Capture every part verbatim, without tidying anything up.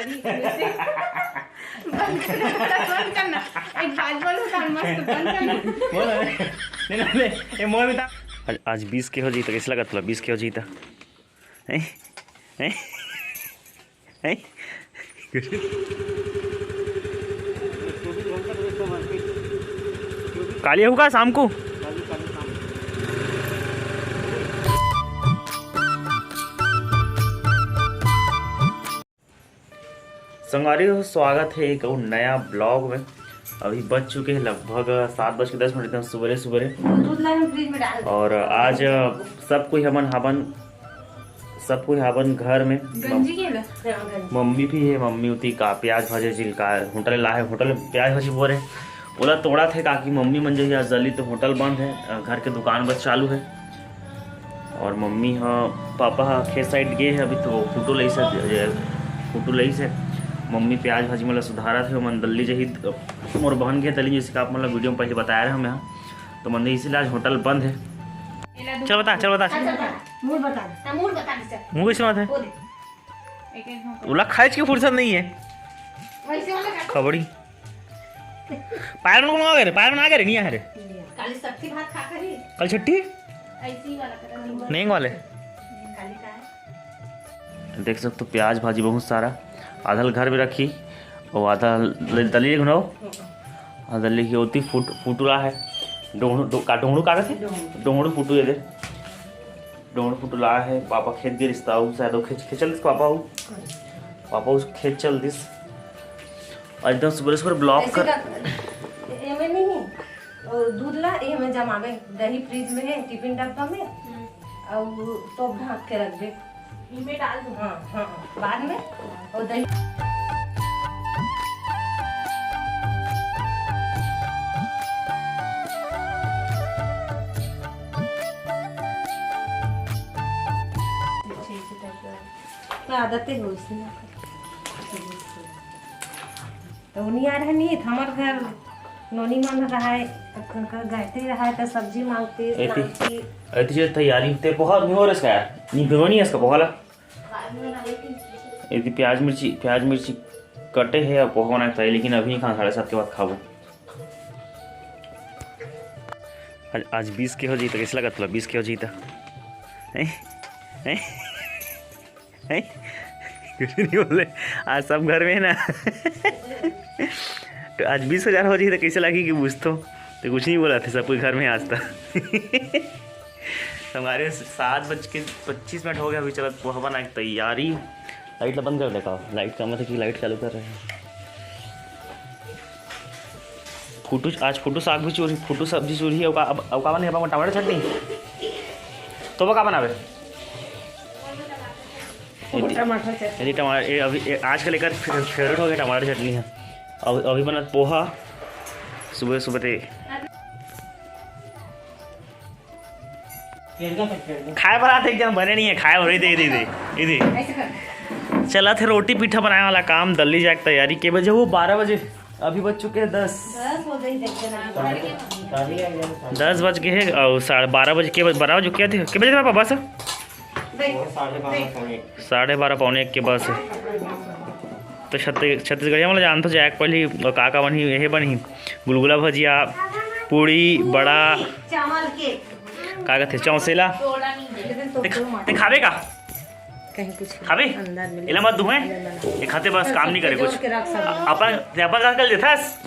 बंद कर, बंद करना। एक बात बोलूं, कान मस्त बंद करना। बोल, अबे। नहीं, नहीं, नहीं, ये मोर बेटा। आज, आज बीस के हो जी, तो कैसे लगा तुला? बीस के हो जी, तो हैं? हैं? हैं? काली होगा शाम को। संगवारी हो, स्वागत है एक और नया ब्लॉग में। अभी बज चुके हैं लगभग सात बज के दस मिनट, एकदम सुबेरे सुबेरे। दूध ला हम फ्रिज में डाल दे। और आज सब कोई हमन हाबन, सब कोई हाबन घर में। गंजी के ला? हाँ, गंजी। मम्मी भी है, मम्मी उती का प्याज भाजी जी का होटल ला है, होटल में प्याज भाजी बोरे। ओला तोड़ा थे काकी मम्मी मन जो है आज जल्दी, तो होटल बंद है, अ, घर के दुकान बस चालू है। और मम्मी ह, पापा ह खेत साइड गे है, अभी तो फोटो लइस है, फोटो लइस है। मम्मी प्याज भाजी मन ला सुधारत है, ओमन दल्ली जही, मोर बहन के दल्ली, जैसे कि आप मन ला वीडियो में पहले बताया रहे हमें, तो मन इसीलिए आज होटल बंद है। चल बता, चल बता। अच्छा, बता। मूड बता दे। हाँ, मूड बता दे, चल। मुंह कैसे बात है? वो दे। एक, एक झोंका। उला खाए की फुर्सत नहीं है। वैसे वाला खा। खबड़ी। पायल मन को मंगा रे, पायल मन आ गए रे, नहीं आ रे। काली सब्जी भात खा कर ही। कल छुट्टी? ऐसी वाला कर। नहीं वाले। काली का है? देख सकते हो, प्याज भाजी बहुत सारा, आधा ल घर में रखी, और आधा ल-, दली घुनाओ, आधा दली की होती फुट-, फुटुरा है। डोंगड़ू, डो-, का डोंगड़ू कागज है? डोंगड़ू। डोंगड़ू फुटू ये दे। डोंगड़ू फुटू ला है, पापा खेत गे रिश्ता हूँ, शायद वो खेच-, खेचल दिस पापा हूँ। पापा उस खेत चल दिस। और एकदम सुबह सुबह ब्लॉग ऐसे कर। का, एमे नहीं, और दूध ला, एमे जमावे, दही फ्रिज में है, टिफिन डब्बा में, हम्म। और टोप ढांक के रख दे। इमे डाल दो। हाँ, हाँ, बाद में, और दही। तो आदते हो उसने। तो उनी आ रहे नहीं, हमर घर नोनी मन रहाय, गायत्री रहाय, तो सब्जी मांगती, एती, लानती। एती जे तैयारी ते पोहा नहीं हो रहा इसका यार, नहीं भिगोनी है इसका पोहा ला। यदि प्याज मिर्ची, प्याज मिर्ची कटे है और पोहा बनाए था, लेकिन अभी नहीं खाना, साढ़े सात के बाद खाबो। आज, आज बीस के हो जी, तो कैसे लगा तुला? बीस के हो जी, तो हैं? हैं? हैं? कुछ नहीं बोले, आज सब घर में है ना। तो आज बीस हजार हो जाए तो कैसे लगी कि बुझ तो, तो कुछ नहीं बोला था, सब कोई घर में आज था। तो हमारे सात बज के पच्चीस मिनट हो गया, अभी चलत पोहा बना के तैयारी। लाइट ला बंद कर दे का, लाइट का मतलब कि लाइट चालू कर रहे हैं। फुटू, आज फुटू साग भी चोरी, फुटू सब्जी चोरी है। अब का, अब, अब का बने? अब टमाटर चटनी। तो वो का बनावे? टमाटर चटनी। यदि टमाटर, ये अभी, ये आजकल एकर फे-, फेवरेट हो गया टमाटर चटनी है। अब अभी बनत पोहा सुबह सुबह ते। खाए बर आते एक जन बने नहीं है, खाए बर दे, दे, दे, दे। ऐसे कर। चला थे रोटी पीठा बनाए वाला काम, दल्ली जाए के तैयारी। के बजे हो? बारह बजे। अभी बज चुके हैं दस। दस बज गए हैं। दस बज गए हैं और साढ़े बारह बजे के बज-, बारह बजे क्या थे? के बजे थे पापा बस? देख, साढ़े बारह, देख। पौने एक। साढ़े बारह, पौने एक के बस है। तो छत्ती-, छत्तीसगढ़िया मतलब जानते हो, जाए के पहली और का का बनही, यही बनही, गुलगुला भजिया, पूड़ी, बड़ा, चावल के। का कहते, चौसेला। डोला नहीं दे। लेकिन तो ते, क्यों मार- ते खाबे का? कहीं कुछ खाबे? अंदर में एला मत दुहे। अंदर में। ये खाते बस काम नहीं करे कुछ। जोड़ के रख सकते हो। अपन, ते अपन घर कल देथस?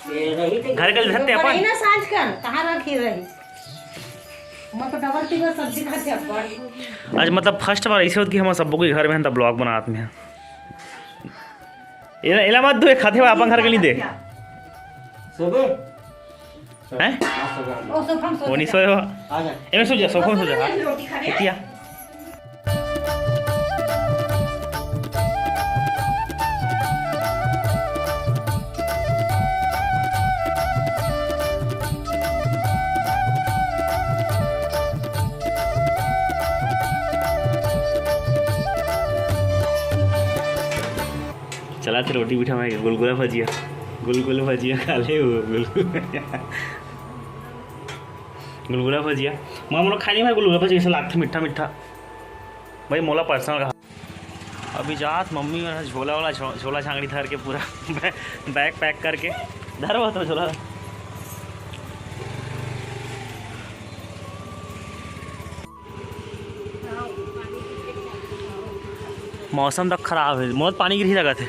घर कल देथस ते अपन? ना सांझ का, कहाँ रखी रही? मैं तो डबल टिबल सब्जी खाते अपन। आज मतलब फर्स्ट बार ऐसे होत कि हम सब कोई घर में हैं, तब ब्लॉग बनात में हैं। एला, एला मत दुहे, खाते हुए अपन घर के लिए दे। सुबह हैं? ओ, सोफा में सो वो नहीं जा। सोए हो? आ जा। एमे सो जा, सोफा में सो जा। रोटी खा रहे हैं। इतिया। चला थे रोटी पीठा में गुलगुला भजिया, गुलगुला भजिया खा ले वो, गुलगुला भजिया। गुलगुला भजिया। मैं मोला खाई नहीं भाई गुलगुला भजिया, ऐसा लागथे मीठा मीठा। भाई मोला पर्सनल कहा। अभी जात मम्मी मन ह झोला वाला झो-, झोला झांगड़ी धर के पूरा बै-, बैग पैक करके धर वो तो झोला। मौसम तक खराब है, बहुत पानी गिरही लगत है।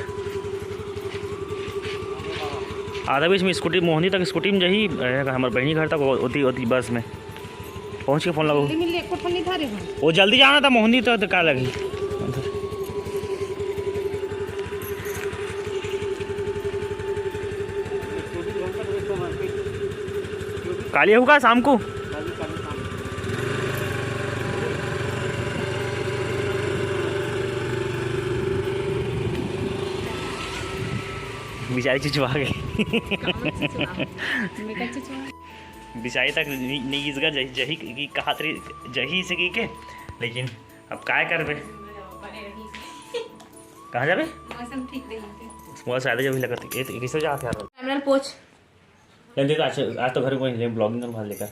आधा बीच में स्कूटी, मोहनी तक स्कूटी में जही, ए, हमर बहिनी घर तक ओ-, ओती, ओती बस में पहुँच के फोन लगाओ। मिल एको ठन नहीं धरे हो। वो जल्दी जाना था मोहनी तो, तो का लगी। काली होगा शाम को। बिचारी चिचवा गई। बिचारी तक नी-, नी गिस गा जही, जही की कहत रही, जही से की के, लेकिन अब काय करबे? कहाँ जाबे? मौसम ठीक रही थे। मौसम शायद जब भी लगत है। ये तो कैसे जात यार? कैमरा पोछ। ले, ले, आज, आज तो घर में कोई नहीं, vlogging कर भाग लेकर।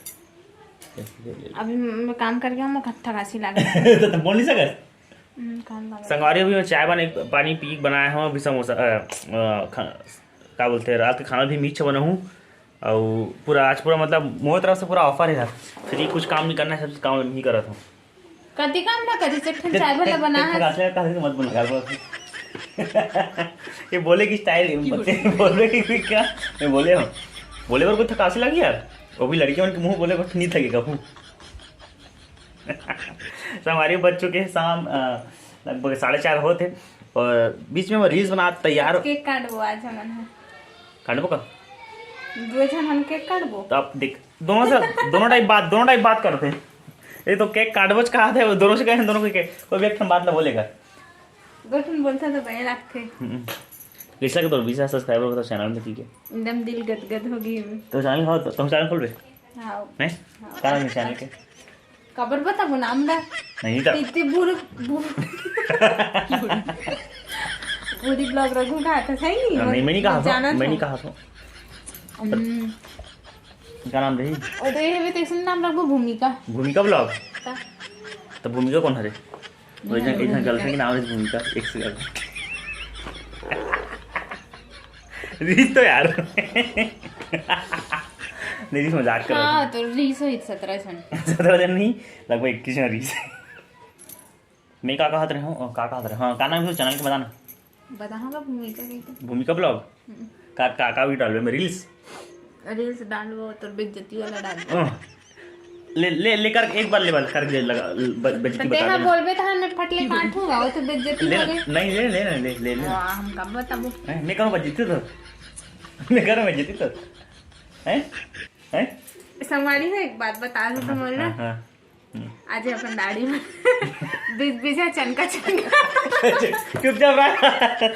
अभी मैं काम करके आऊँ, मैं थकासी लागे। तो, तो बोल नहीं सकत। हम्म, काम लगा। संगवारी, अभी मैं चाय बने, पानी पी के बनाया हूँ, अभी समोसा, अ, अ, खा-, का बोलते हैं, रात का खाना भी मीच बना हूँ। और पूरा आज पूरा मतलब मोर तरफ से पूरा ऑफर है यार, फ्री कुछ काम नहीं करना है, सब काम ही करत हूँ। कति काम ना करी, एक ठन चाय वाला बना है। रात में कहा मत बना यार, बस। ये बोले की स्टाइल, बोले की क्या, मैं बोले हूँ, बोले बर कोई थकासी लगी यार, वो भी लड़की मन के मुंह बोले बर नहीं थकेगा वो। संगवारी, बज चुके हैं शाम, अ, लगभग साढ़े चार होत है और बीच में मैं रील्स बना तैयार। केक काटबो आज हमन ह। काटबो का? दो झन हम केक काटबो। तो आप देख, दोनों से, दोनों टाइप बात, दोनों टाइप बात करते हैं। ये तो केक काटबो च कहा थे, वो दोनों से कहे, दोनों को केक, कोई भी एक ठन बात ना बोलेगा। दो ठन बोलता तो बने लगते। हम्म। कैसा के तोर बीस हजार सब्सक्राइबर हो तो चैनल में, ठीक है? एकदम दिल गदगद हो गई। तो चैनल हो तो, तुम चैनल खोलबे? हाँ। नहीं? हाँ। क्या नाम है चैनल के? काबर बताबो नाम ला? नहीं तो। इतने बुरे, बुरे, बुरी ब्लॉग रखूं कहा था, सही नहीं? नहीं, मैं नहीं कहा था, जाना मैं था। नहीं कहा था। हम्म। क्या नाम रही? ओ तो ये भी तो ऐसे नाम रखबो, भूमिका। भूमिका ब्लॉग? का? तो भूमिका कौन हरे? वो इधर, इधर गर्लफ्रेंड के नाम रही भूमिका, एक सेकंड। रीस तो यार। नहीं, रीस मजाक कर रहा हाँ, तो रीस होई सत्रह जन। सत्रह जन नहीं, लगभग इक्कीस जन रीस। मैं का कहत रहे हूँ, का कहत रहे, हाँ, का नाम है उस चैनल के, बताना। बताऊंगा भूमिका कहिके। भूमिका ब्लॉग? हम्म। का, का, का भी डालबे मैं रील्स? रील्स डालबो, तोर बेइज्जती वाला डालबो। हाँ। ले, ले, लेकर एक बार ले, बार कर दे, लगा, ब-, बेइज्जती तो बता तेहा देना। बोलबे तो मैं फट ले काटूंगा, वो तो बेइज्जती ले, हो गई। नहीं, ले, ले, ले, ले, ले, ले। वाह, हम कब बताबो? हैं? मैं करूँ बेइज्जती तो? मैं करूँ बेइज्जती तो? हैं? हैं? संगवारी हो, एक बात बता दूं तो हाँ, बोल ना। हाँ, हाँ। हम्म। आज अपन दाढ़ी में बीच बीच में चनका चनका। चुपचाप रह।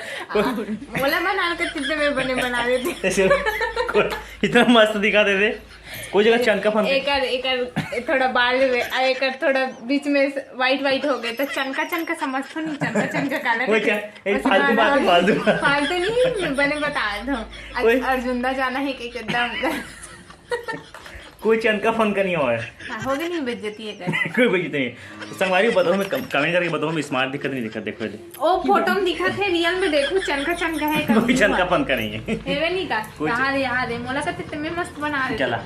मोला बना के तिद्दे में बने बना देते। ऐसे को-, इतना मस्त दिखा देते। कोई जगह चनका फन एकर, एकर थोड़ा बाल में, आ, एकर थोड़ा बीच में व्हाइट व्हाइट हो गए, तो चनका चनका समझ तो नहीं, चनका चनका काला कोई कहते? क्या? एक बस फालतू बात है, बाल, फालतू बात। फालतू नहीं, मैं बने बता दो। कोई अर्जुंदा जाना है कि एकदम कोई चनका फनका नहीं होय। हाँ, हो गई नहीं बेइज्जती है कर। कोई बेइज्जती नहीं। संगवारी बताओ, मैं कम-, कमेंट करके बताओ, मैं स्मार्ट दिखत नहीं दिखत, देखो ये। ओ, फोटो में दिखत है, रियल में देखो, चनका चनका है, कोई चनका फनका नहीं है। हेवे नहीं का? कोई यहाँ च- दे, यहाँ दे, मोला कहते, "तुम्हें मस्त बना रहे चला। हो।"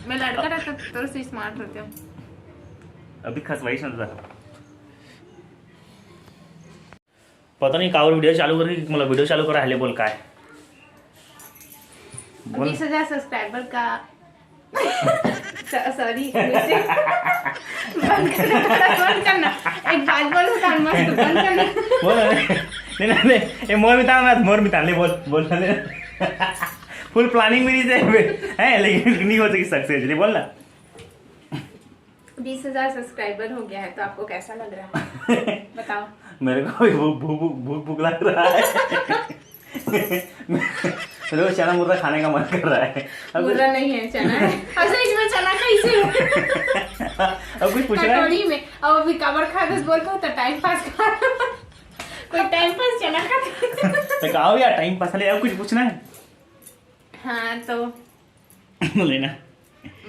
मैं लड़का रहता तो तोर से स्मार्ट रहते हो। अभी खसवाई सुनता। पता नहीं काबर वीडियो चालू करके, मतलब, वीडियो चालू करा है, ले बोल का है? बोल। बीस हजार सब्सक्राइबर का, स-, सॉरी, बंद करना, बंद करना। एक बात बोलूं, कान मस्त बंद करना। बोल, नहीं, नहीं, नहीं, ये मोर मितान, मोर मितान, ले बोल, बोल, ले। फुल प्लानिंग मेरी से है, लेकिन नहीं हो सकी सक्सेस, ले बोल ना। बीस हजार सब्सक्राइबर हो गया है, तो आपको कैसा लग रहा है? बताओ। मेरे को भी भूख, भूख, भूख, भूख, भूख लग रहा है। मेरे को चना मुर्रा खाने का मन कर रहा है। अब मुर्रा नहीं है, चना है। अच्छा, इसमें चना कैसे हो? अब कुछ पूछना है? कटोरी में। अब अभी काबर खा दस बोल को तो टाइम पास कर। कोई टाइम पास चना खा। तो कहो यार, टाइम पास ले, अब कुछ पूछना है? हाँ, तो बोले ना।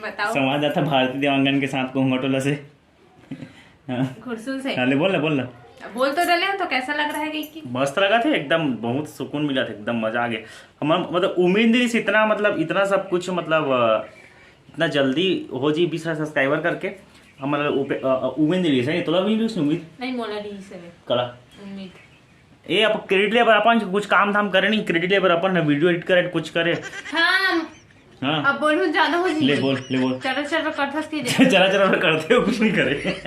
बताओ। संवाद जाता भारती देवांगन के साथ कोहंगटोला से। हाँ। घुरसुल से। हाँ, ले बोल ना, बोल ना। बोल तो डले हो, तो कैसा लग रहा है कि मस्त लगा थे एकदम, बहुत सुकून मिला था, एकदम मजा आ गया। हमारा मतलब उम्मीद नहीं थी इतना, मतलब इतना सब कुछ, मतलब अ, इतना जल्दी हो जी बीस हजार सब्सक्राइबर करके। हमारा उपे- अ, अ, उम्मीद नहीं रही, सही तोला भी नहीं रही उम्मीद। नहीं मोला नहीं से कला उम्मीद। ए, अब क्रेडिट ले बर अपन कुछ काम धाम करे नहीं, क्रेडिट ले बर अपन वीडियो एडिट करे, कुछ करे। हाँ, हाँ, अब बोलूँ ज्यादा हो जी। ले बोल, ले बोल। चलो चलो करथस की दे। चला चला करते हो, कुछ नहीं करे।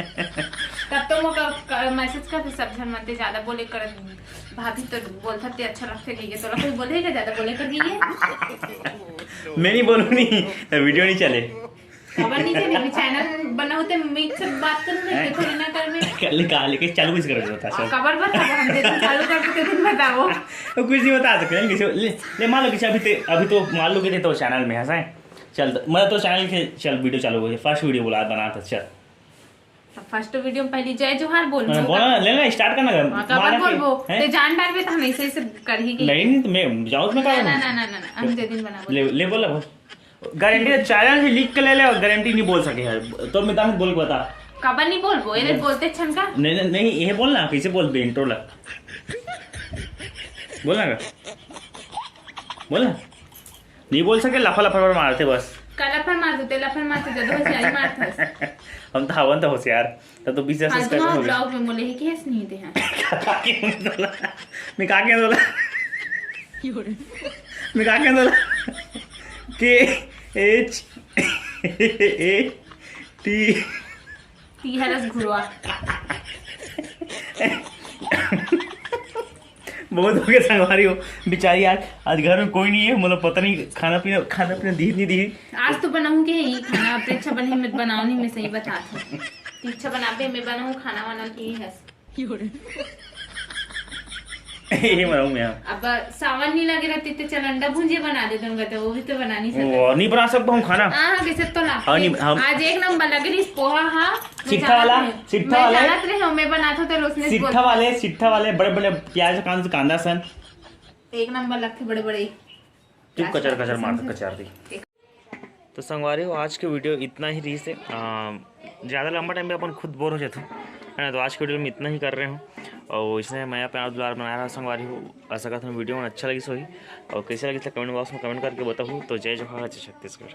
तब तो मोका मैसेज कर सब झन मते ज्यादा बोले कर। भाभी तो बोलता ते अच्छा लगते नहीं है, तो कोई बोले क्या ज्यादा बोले कर गई है? मैं नहीं बोलूँ नहीं, वीडियो नहीं चले। खबर नहीं चले, चैनल बनाओ ते मीठ से बात कर लेते, थोड़ी ना कर में। कल कहा लेके चालू कुछ कर देता सर। खबर बता हम दे चालू कर के दिन बताओ। तो कुछ नहीं बता सकते हैं किसी को। ले, ले मान लो किसी अभी ते, अभी तो मान लो कि ते तो चैनल में है सही। चल तो- मतलब तो चैनल के चल वीडियो चालू हो गई, फर्स्ट वीडियो बोला बना था चल। तो फर्स्ट वीडियो में पहली जय जोहार बोल हाँ, बोला ना, ले ना स्टार्ट करना है। हाँ, कबर बोलबो। ते जान डालबे तो हम ऐसे ऐसे कर ही गई। नहीं नहीं तो मैं जाऊँ मैं ना कहा ना ना ना ना, हम जय दिन बनाबो। ले ले बोला बोल। गारंटी तो चैनल से लिख के ले ले, गारंटी नहीं बोल सके यार। तो मैं तहन बोल के बता। कबर नहीं बोलबो, ये बोलते छन का। नहीं नहीं नहीं, ये बोलना कैसे बोल दे इंट्रो ला। बोलना का? बोलना। नहीं बोल सके, लफा लफा मारते बस। का लफा मार दो, ते लफा मार दो, जदो होशियारी मारथस। हम तो हवन तो होशियार। तब तो बीस हजार फालतू सब्सक्राइबर में हो गए। ब्लॉग में बोले ही कि हंस नहीं दे हैं। काके बोला? मैं काके बोला? मैं काके बोला? के एच ए टी। ती हरस घुरवा। बहुत हो गया संगवारी हो। बेचारी यार, आज घर में कोई नहीं है, मतलब पता नहीं खाना पीना, खाना पीना दी नहीं दी। आज तो बनाऊं के ही खाना, अपने अच्छा बने मत बनाओ नहीं, मैं सही बता था। ती अच्छा बनाबे, मैं बनाऊं खाना वाना की है। ये बनाऊँ मैं। अब सावन नहीं लगे रहते तो चल अंडा भुंजिया बना दे दूंगा, तो वो भी तो बना नहीं सकते। वो नहीं बना सकता हूँ खाना। हाँ हाँ, कैसे तो ला। हाँ, नहीं, हम- आज एक नंबर लग रही पोहा। हाँ, मैं सिट्ठा जानत वाला, रहे- सिट्ठा मैं वाला। जानत रहे हो, मैं बनाता तो उसने सिट्ठा वाले, सिट्ठा वाले बड़े बड़े प्याज कांदा कांदा सन। एक नंबर लगते बड़े बड़े। चुप, कचर कचर मार कचर दी। तो संगवारी हो, आज के वीडियो इतना ही रही से। ज़्यादा लंबा टाइम पे अपन खुद बोर हो जाते हैं, है ना। तो आज के वीडियो में इतना ही कर रहे हो और इसने मैं अपने आप दुलार बनाया रहा संगवारी हो। आशा करता हूँ वीडियो में अच्छा लगी सही और कैसे लगी कमेंट बॉक्स में कमेंट करके बताओ। तो जय जोहार, जय छत्तीसगढ़।